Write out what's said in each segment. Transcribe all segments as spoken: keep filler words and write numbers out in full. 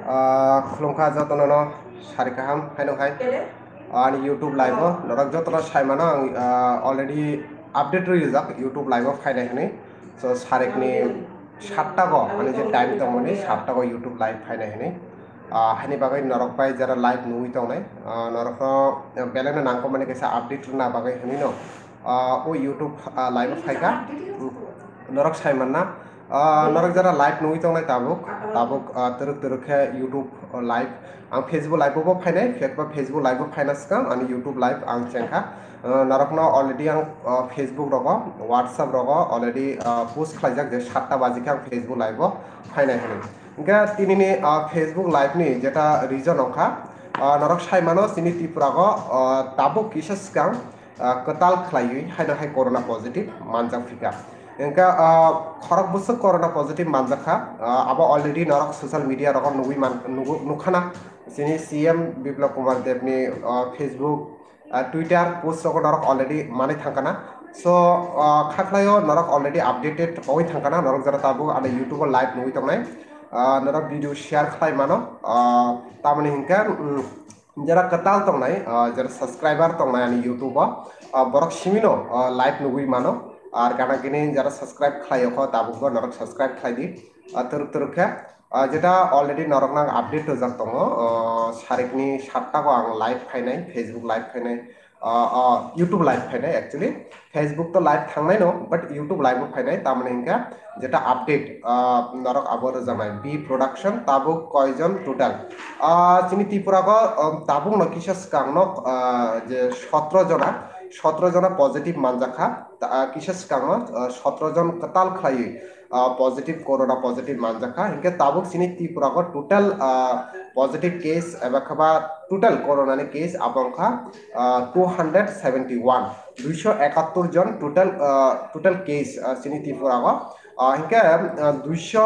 Ah, khulumkha jotono no sari kaham haino hai. Ani YouTube live o norok jotono sai mano ang, ah, already update rwi rijak YouTube live o phainai hwnwi. So sarik ni satta go ani je time tongmani satta go YouTube live phainai hwnwi. Ah, hani bagwi norok bai jara live nugwi tongnai, ah, norok no belai no nangkukmani kaisa update rwna bagwi hwnwi no, ah, o YouTube, ah, live o phaikha. Hmm, norok sai manna. Ah, norok jara live nugwi tongnai tabuk, tabuk, ah, twrwk twrwk khe YouTube, ah, live. Ang Facebook live bo phainai, Facebook live bo phaina swkang ani YouTube live ang chengkha. Ah, norokno already ang, ah, Facebook rogo, WhatsApp rogo already, ah, post khlaijak je satta baji khe ang Facebook live o phainai hwnwi. Hwnkhe tinini, ah, Facebook live ni jeta reason wngkha, ah, norok sai mano chini Tripura go, ah, tabuk kisa swkang ah, kwtal khlaiwi haino hai corona positive manjak phikha. Hwnkhe, ah, khorok bwswk corona positive manjakha, ah, abo already norok social media rogo nugwi man-, nugu-, nukkhana. Chini C M Biplab Kumar Deb ni, ah, Facebook, ah, Twitter post rogo norok already manwi thangkana. So, ah, khaklaio norok already updated ongwi thangkana, norok jara tabuk ani YouTube o live nugwi tongnai. Ah, norok video share khlai mano, ah, tamoni hwnkhe, mm, jara kwtal tongnai, ah, jara subscriber tongnai ani YouTube o, ah, borok simino, ah, live nugwi mano. Ar gana gini jara subscribe khlai kho tabuk bo norok subscribe khlai di. Ah, twrwk twrwk khe, ah, jeta already norok nang update rwjak tongo. Ah, sarik ni satta go ang live phainai, Facebook live phainai, ah, ah, YouTube live phainai actually. Facebook to live thangnai no, but YouTube live o phainai, tamoni hwnkhe jeta update, ah, norok abo rwjaknai. B Production tabuk koijon total? Ah, chini Tripura go, um, tabuk no kisa swkang no, ah, je sotro jona, sotro jona positive manjakha. Ta-, ah, kisa swkang no, ah, sotro jon kwtal khlaiwi, ah, positive, corona positive manjakha. Hwnkhe tabuk chini Tripura go total, ah, positive case eba khaba total corona ni case abo wngkha, ah, two hundred seventy one. Duiso ekattor jon total, ah, total case, ah, chini Tripura go. Ah, hwnkhe, ah, duiso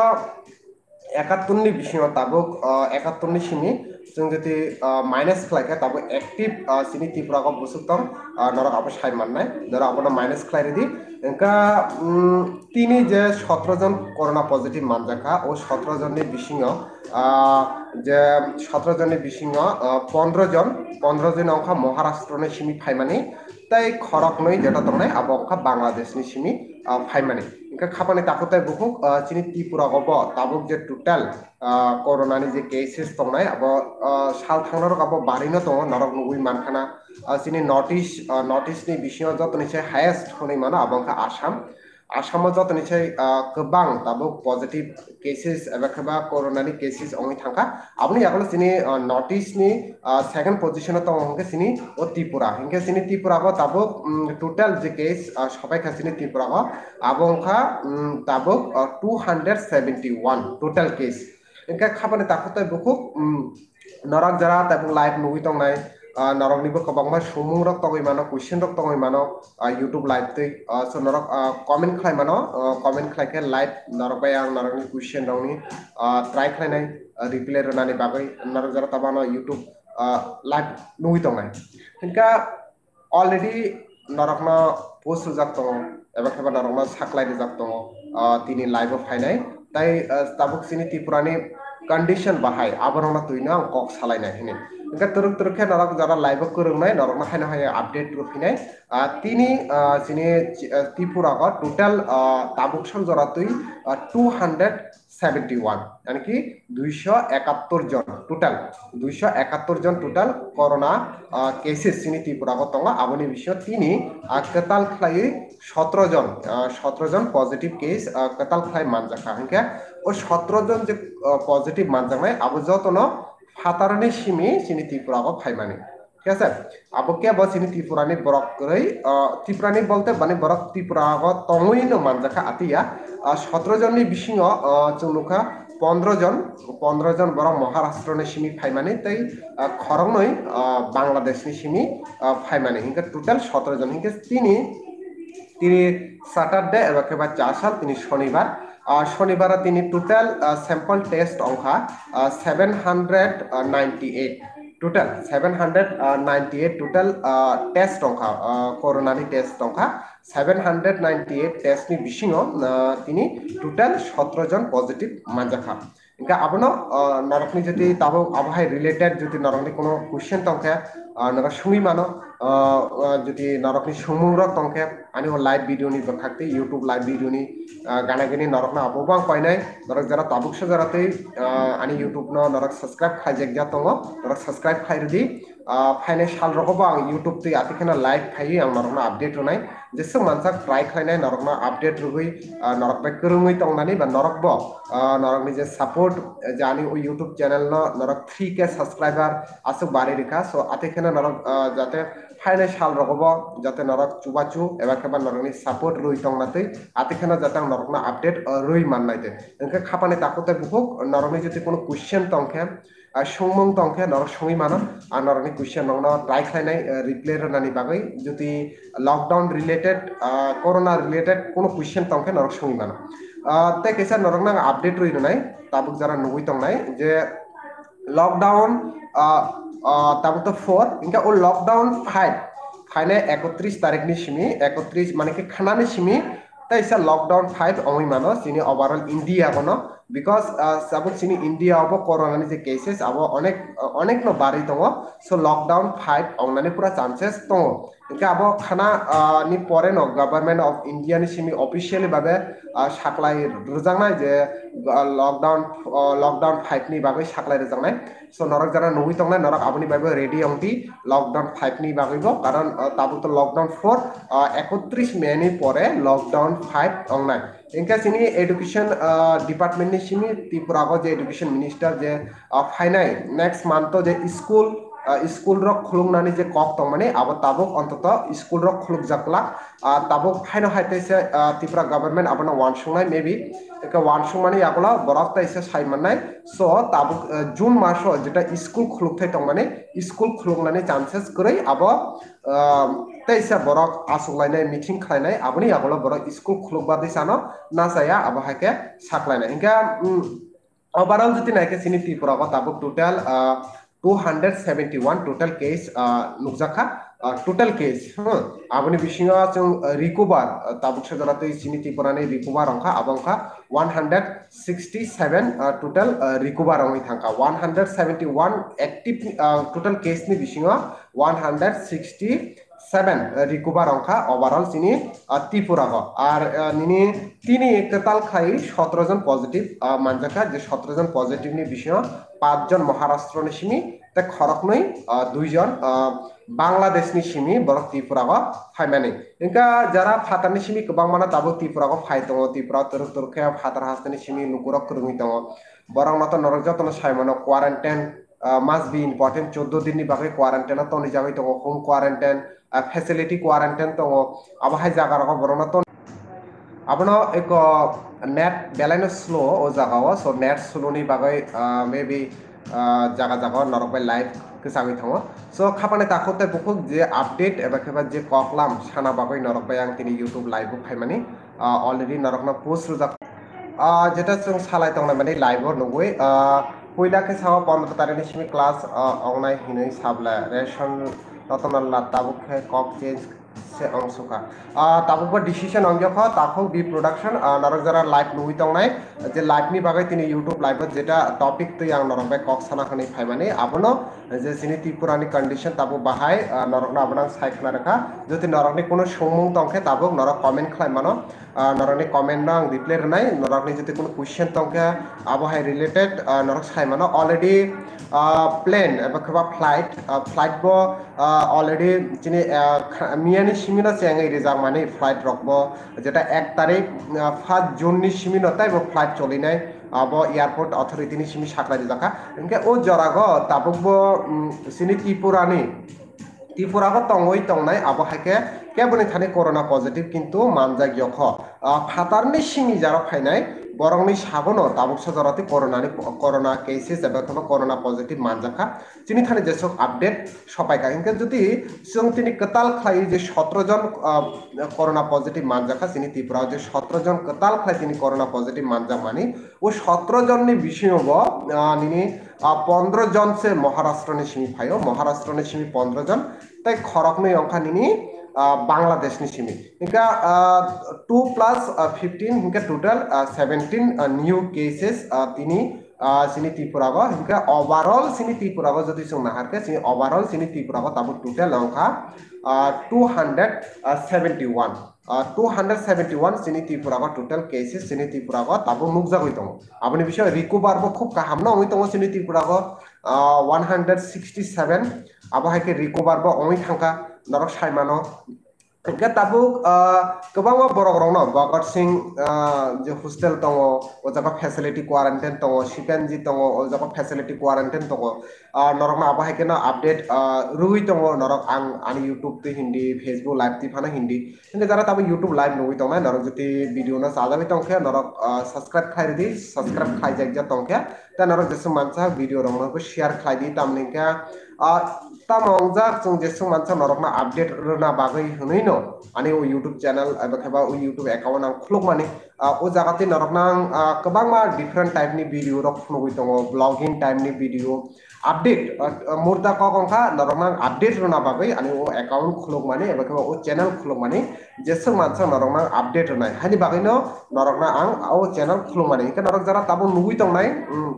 ekattor ni bisingo tabuk, ah, ekattor ni simi chwng jodi, ah, minus khlai khe tabuk active, ah, chini Tripura go bwswk tong, ah, norok abo sai mannai, norok abono minus khlai ridi. Hwnkhe, mm, tini je sotro jon corona positive manjakha, o sotro jon ni bisingo, ah, je sotro jon ni bisingo, ah, pondro jon, pondro jon wngkha Maharashtra ni simi phaimani. Tei khoroknwi jeta tongnai abo wngkha Bangladesh ni simi, ah, phaimani. Hwnkhe khapani takhuk tei bukhuk, ah, chini Tripura go bo tabuk je total, ah, corona ni je cases tongnai abo, ah, sal thangna rok abo barino tongo norok nugwi mankhana. Ah, chini North East, ah, North East ni bisingo jotoni se highest hwnwi mano abo wngkha Assam. Assam o jotoni se, ah, kwbang tabuk positive cases eba khe ba corona ni cases wngwi thangkha. Aboni yagulo chini, ah, North East ni, ah, second position o tongo hwnkhe chini o Tripura. Hwnkhe chini Tripura go tabuk, mm, total je case, ah, sopaikha chini Tripura go, abo wngkha, mm, tabuk, ah, two hundred seventy one total case. Hwnkhe khapani takhuk tei bukhuk, mm, norok jara tabuk live nugwi tongnai, ah, norokni bo kwbangma sumung rok tongwi mano, question rok tongwi mano, ah, YouTube live twi, ah, so norok, ah, comment khlai mano, ah, comment khlai khe live norok bai ang norokni question rokni, ah, try khlainai, ah, reply rwnani bagwi norok jara tabano YouTube, ah, live nugwi tongnai. Hwnkhe already norokno post rwjak tongo, eba khe ba norokno saklai rwjak tongo, ah, tini live o phainai. Tai, ah, tabuk chini Tripura ni condition bahai, aborokno twino ang kok salainai hwnwi. Hwnkhe twrwk twrwk khe norok jara live o kwrwngnai, norokno haino hai update rw phinai. Ah, tini, ah, chini, ah, Tripura o total, ah, tabuk sok jora twi, ah, two hundred seventy one, yani ki duiso ekattor jon total, duiso ekattor jon total corona, ah, cases chini Tripura o tongo. Aboni bisingo tini, ah, kwtal khlaiwi sotro jon, ah, sotro jon positive case, ah, kwtal khlai manjakha. Hwnkhe o sotro jon je, ah, positive manjaknai abo jotono phatarni simi chini Tripura o phaimani. Thik ase? Abo kebo chini Tripura ni borok kwrwi, ah, Tripura ni bolte bani borok Tripura o tongwi no manjakha atiya. Ah, sotro jon ni bisingo, ah, chwng nukha pondro jon, pondro jon borok Maharashtra ni simi phaimani tei, ah, khoroknwi, ah, Bangladesh ni simi, ah, phaimani. Hinkhe total sotro jon. Hinkhe tini, tini Saturday eba khe ba chasal, tini Shonibar. Ah, Shonibar o tini total, ah, sample test ongkha, ah, seven hundred ninety eight. Total seven hundred ninety eight total, ah, test tongkha, ah, corona ni test tongkha. Seven hundred ninety eight test ni bisingo, ah, tini total sotro jon positive manjakha. Hingke abono, ah, norokni jodi tabuk abo hai related jodi norokni kono question tongkhe, ah, norok sungwi mano, ah, ah, jodi norokni sungmungrok tongkhe ani o live video ni bwkhak tei YouTube live video ni, ah, gana gini norokno abo bang painai, norok jara tabuk se jara tei, ah, ani YouTube no norok subscribe khaijak ya tongo, norok subscribe khai rwdi. Ah, phainai sal rogo bo ang YouTube tei atikheno live phaiwi ang norokno update rwnai. Jeswk mansak try khlainai norokno update rwgwi, ah, norok bai kwrwngwi tongnani ba norok bo, ah, norokni je support, eh, je ani o YouTube channel no norok three K subscriber aswk barwi rwkha. So, atikheno norok, ah, jate phainai sal rogo bo jate norok chubachu eba khe ba norokni support rwwi tongna twi atikheno jate ang norokno update, ah, rwwi mannai twi. Hwnkhe khapani takhuk tei bukhuk norokni jodi kono question tongkhe, ah, songmung tongkhe norok songwi mano, ang norokni question rokno try khlainai, ah, reply rwnani bagwi. Jodi lockdown related, ah, corona related kono question tongkhe norok songwi mano. Ah, tei kaisa norokno ang update rwi rwnai, tabuk jara nugwi tongnai je lockdown, ah, ah, tabuk to four, hingke o lockdown five phainai ekotris tarikni simi, ekotris mane khe khanani simi, tei sa lockdown five ongwi mano chini overall India gono, because, ah, tabuk chini India obo corona ni je cases abo onek, onek no barwi tongo, so lockdown five ongnani pura chances tongo. Hingke abo khana, ah, ni pore no Government of India ni simi officially babe, ah, saklai rwjaknai je, ah, lockdown, ah, lockdown five ni bagwi saklai rwjaknai. So norok jara nugwi tongnai, norok aboni bagwi ready ongdi lockdown five ni bagwi bo, karon, ah, tabuk to lockdown four, ah, ekotris May ni pore lockdown five ongnai. Hingke chini education, ah, department ni simi Tripura go je education minister je, ah, phainai next month o je school, ah, school rok khuluknani je kok tongmani abo tabuk ontoto school rok khulukjak glak. Ah, tabuk phaino hai teisa, ah, Tripura government abono wansuknai maybe. Hingke wansukmani yagulo borok teisa sai mannai. So tabuk, ah, June maso jeta school khulukthai tongmani, school khuluknani chances kwrwi abo, ah, teisa borok achuklainai, meeting khlainai, aboni yagulo borok school khulukba di sano nachaya, abo hai khe saklainai. Hingke, mm, overall jodi naikhe chini Tripura o tabuk total, ah, two hundred seventy one total case, ah, nukjakha, ah, total case, hmm, aboni bisingo chwng, ah, recover, ah, tabuk se jora twi chini Tripura ni recover wngkha, abo wngkha one hundred sixty seven, ah, total, ah, recover wngwi thangkha, one hundred seventy one active, ah, total case ni bisingo one hundred sixty seven, eh, recover wngkha overall chini, ah, Tripura o. Ar, ah, nini tini kwtal khai sotro jon positive, ah, manjakha, je sotro jon positive ni bisingo pach jon Maharashtra ni simi, tei khoroknwi, ah, dui jon, ah, Bangladesh ni simi borok Tripura o phaimani. Hingkha jara phatar ni simi kwbangma no tabuk Tripura o phai tongo, Tripura o twrwk twrwk khe phatar haste ni simi lukurok kwrwngwi tongo. Borok no to norok joto no sai mano quarantine, ah, must be important, chuddo din ni bagwi quarantine o tonwi jagwi tongo, home quarantine, ah, facility quarantine tongo, abo hai jaga rogo borok no ton-, abono eko net belai no slow o jaga o, so net slow ni bagwi, ah, maybe, ah, jaga jaga o norok bai live kwchagwi tongo. So khapani takhuk tei bukhuk je update eba khe ba je koklam sana bagwi norok bai ang tini YouTube live o phaimani, ah, already norok no post rwjak. Ah, jeta chwng salai tongnai mani live o nugwi, ah, puila khe sao pondro tarikh ni simi class, ah, ongnai hinwi sabla ration rotonal la tabuk khe kok change se ong sukha. Ah, tabuk bo decision ong yokho takhuk B Production, ah, norok jara live nugwi tongnai je live ni bagwi tini YouTube live o jeta topic twi ang norok bai kok sana hwnwi phaimani abono je chini Tripura ni condition tabuk bahai, ah, norok no abono ang sai khna rwkha. Jodi norok ni kuno songmung tongkhe tabuk norok comment khlai mano. Ah, norokni comment no ang reply rwnai, norokni jodi kuno question tongkha abo hai related, ah, norok sai mano already, ah, plane eba khe ba flight, ah, flight bo, ah, already chini, ah, kha-, miyani simi no chengwi rijak mani flight rok bo jeta ek tarik, ah, first June ni simi no tei bo flight cholinai abo airport authority ni simi saklai rijak kha. Hingke o jora go tabuk bo, mm, chini Tripura ni Tripura o tongwi tongnai abo hai khe keboni thani corona positive kintu manjak yokho. Ah, phatarni simi jaro phainai borokni sagono tabuk se jora twi corona ni, corona cases eba kheno corona positive manjak kha. Chini thani jesok update sopai kha. Hinkhe jodi chwng tini kwtal khlai je sotro jon, ah, corona positive manjak kha, chini Tripura o je sotro jon kwtal khlai tini corona positive manjak mani, o sotro jonni bisingo bo, ah, nini, ah, pondro jon se Maharashtra ni simi phaio, Maharashtra ni simi pondro jon, tei khoroknwi wngkha nini, ah, Bangladesh ni simi. Hingkha, ah, two plus, ah, fifteen, hingkha total, ah, seventeen, ah, new cases, ah, tini, ah, chini Tripura go, hinkhe overall chini Tripura go jodi chwng nahar khe, chini overall chini Tripura go tabuk total wngkha, ah, two hundred seventy one. Ah, two hundred seventy one chini Tripura go total cases chini Tripura go tabuk nukjagwi tongo. Aboni bisingo recover bo khub kaham no wngwi tongo chini Tripura go, ah, one hundred sixty seven. Abo hai khe recover bo wngwi thangkha, norok sai mano. Hingke tabuk, ah, kwbangma borok rokno Bhagat Singh, ah, je hostel tongo, o jaga facility quarantine tongo, Sipenji tongo, o jaga facility quarantine tongo. Ah, norokno abo hai kheno update, ah, rwui tongo norok ang ani YouTube twi hindi, Facebook live twi phano hindi. Hingke jara tabuk YouTube live nugui tongnai, norok jodi video no chajagwi tongkhe, norok, ah, subscribe khlai rwdi, subscribe khlai jak jak tongkhe, tei norok jeswk mansa video rokno bo share khlai di, tamni hingke, ah, tamo wngjak chwng jeswk mansa norokno update rwna bagwi hwnwi no ani o YouTube channel eba khe ba o YouTube account ang khulukmani. Ah, o jaga tei norokno ang, ah, kwbangma different type ni video rok phunugwi tongo, vlogging type ni video, update, ah, ah, murda kok wngkha norokno ang update rwna bagwi ani o account khulukmani eba khe ba o channel khulukmani jeswk mansa norokno ang update rwnai. Haini bagwino norokno ang o channel khulukmani. Hingke norok jara tabuk nugui tongnai, mm,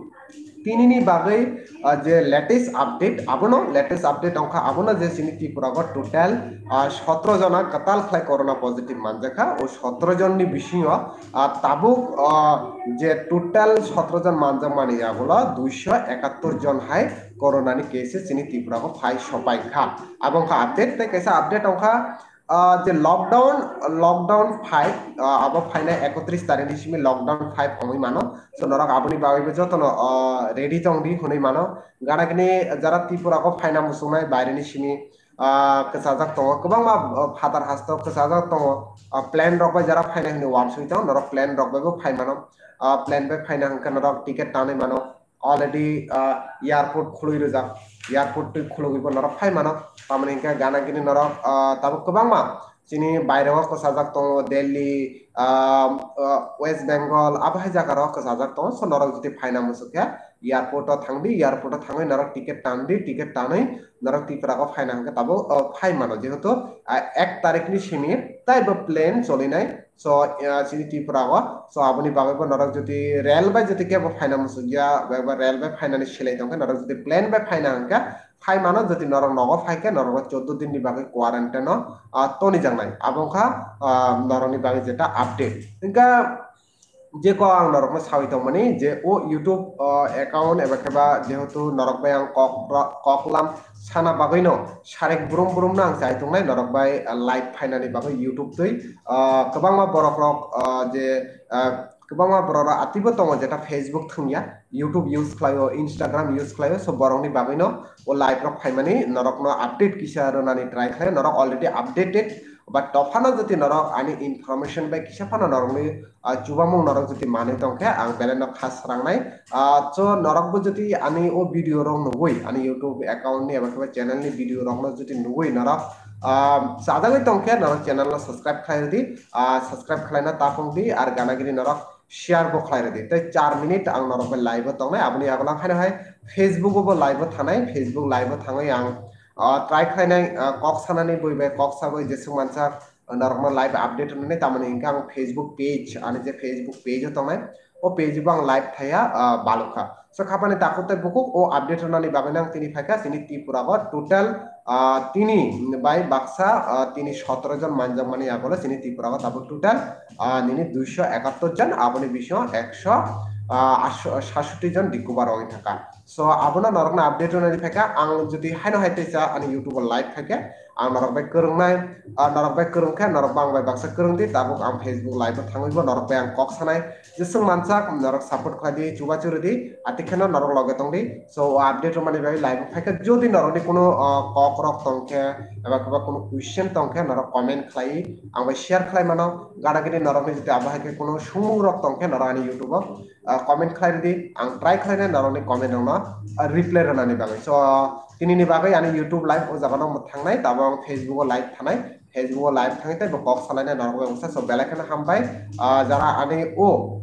tinini bagwi, ah, je latest update, abono latest update wngkha, abono je chini Tripura go total, ah, sotro jona kwtal khlai corona positive manjakha, o sotro jonni bisingo, ah, tabuk, ah, je total sotro jon manjakmani yagulo duiso ekattor jon hai corona ni cases chini Tripura go phai sopai kha. Abo wngkha update, tei kaisa update wngkha, ah, je lockdown, lockdown five, ah, abo phainai ekotris tarikh ni simi lockdown five wngwi mano. So norok aboni bagwi bo jotono, ah, ready tong di hwnwi mano. Gana gini jara Tripura go phaina muchungnai baire ni simi, ah, kwchajak tongo, kwbangma, ah, phatar hasto kwchajak tongo. Ah, plane rok bai jara phaina hwnwi wansugwi tongo, norok plane rok bai bo phai mano. Ah, plane bai phaina hwnkhe norok ticket tanwi mano. Already, ah, airport khulwi rijak, airport twi khulugwi bo norok phai mano. Tamoni hwnkhe gana gini norok, ah, tabuk kwbangma chini baire o kwchajak tongo, Delhi, ah, ah, West Bengal, abo hai jaga rok kwchajak tongo. So norok jodi phaina muchuk khe airport o thang di, airport o thangwi norok ticket tan di, ticket tanwi norok Tripura o phaina hwnkhe tabuk, ah, phai mano, jehetu, ah, ek tarikh ni simi tei bo plane cholinai. So, ah, chini Tripura o, so aboni bagwi bo norok jodi rail bai jodi kebo phaina muchuk ya, ba, ba rail bai phainani silai tongkhe norok jodi plane bai phaina hwnkhe phai mano, jodi norok nogo phai khe norok choddo din ni bagwi quarantine o, ah, toni jaknai. Abo wngkha, ah, norok ni bagwi jeta update. Hwnkhe je ko ang norok no sawi tongmani je o YouTube, ah, account eba khe ba jehetu norok bai ang kok, kok lam sana bagwi no sarek brum brum no ang chai tongnai norok bai, ah, live phainani bagwi YouTube twi. Ah, kwbangma borok rok, ah, je, ah, kwbangma borok rok atibo tongo jeta Facebook thwngya, YouTube use khlaio, Instagram use khlaio, so borokni bagwino o live rok phaimani norokno update kisa rwnani try khlai, norok already updated, but tophano jodi norok ani information bai kisa phano norokni, ah, chubamung norok jodi manwi tongkhe ang belai no kha srangnai. Ah, so norokbo jodi ani o video rok nugwi, ani YouTube account ni eba khe channel ni video rokno jodi nugwi norok, ah, chajagwi tongkhe norok channel no subscribe khlai rwdi, ah, subscribe khlaina tapung di, ar gana gini norok share bo khlai rwdi. Tei char minute ang norok bai live o tongnai, aboni yagulang haino hai Facebook o bo live o thanai, Facebook live o thangwi ang, ah, try khlainai, ah, kok sanani bui bai kok sagwi jeswk mansa, ah, norokno live update rwnani, tamoni hwnkhe ang Facebook page, ani je Facebook page o tongnai, o page o bo ang live thaya, ah, balukha. So khapani takhuk tei bukhuk o update rwnani bagwi ang tini phaikha chini Tripura o total, ah, tini bai baksa, ah, tini sotoro jon manjakmani yagulo chini Tripura o tabuk total, ah, nini duiso ekattor jon, aboni bisingo ekso, ah, sasoti jon recover wngwi thangkha. So abono norokno update rwnani phaikha, ang jodi haino hai teisa ani YouTube o live phaikhe, ang norok bai kwrwngnai, ah, norok bai kwrwngkhe norok bang bai baksa kwrwngdi, tabuk ang Facebook live o thangwi bo norok bai ang kok sanai. Jeswk mansak norok support khlai di, chubachu rwdi, atikheno norok loge tongdi. So, o update rwmani bagwi live o phaikha. Jodi norokni kuno, ah, kok rok tongkhe, eba khe ba kuno question tongkhe, norok comment khlai, ang bai share khlai mano. Gana gini norokni jodi abo hai khe kuno sumung rok tongkhe, norok ani YouTube o, ah, comment khlai rwdi, ang try khlainai norokni comment rokno, ah, reply rwnani bagwi. So, tinini bagwi ani YouTube live o jaga no thangnai, tabuk ang Facebook o live thanai. Facebook o live thangwi tei bo kok salainai norok bai wngsa, so belai kheno hambai. Ah, jara ani o,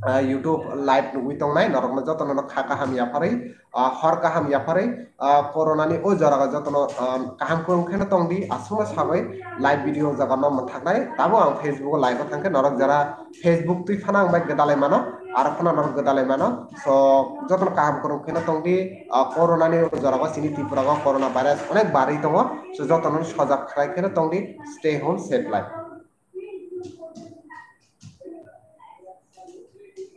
ah, YouTube live nugwi tongnai norokno jotono no kha kaham yapharwi, ah, hor kaham yapharwi, ah, corona ni o jora o jotono, ah, kaham kwrwng kheno tongdi, aswkno sagwi live video jaga no mwthaknai. Tabuk ang Facebook o live o thangkhe norok jara Facebook twi phano ang bai gwdalai mano. aro phano norok gwdalai mano. So jotono kaham kwrwng kheno tongdi, ah, corona ni jora o chini Tripura o corona virus onek barwi tongo. So jotono sojak khlai kheno tongdi, stay home, safe life.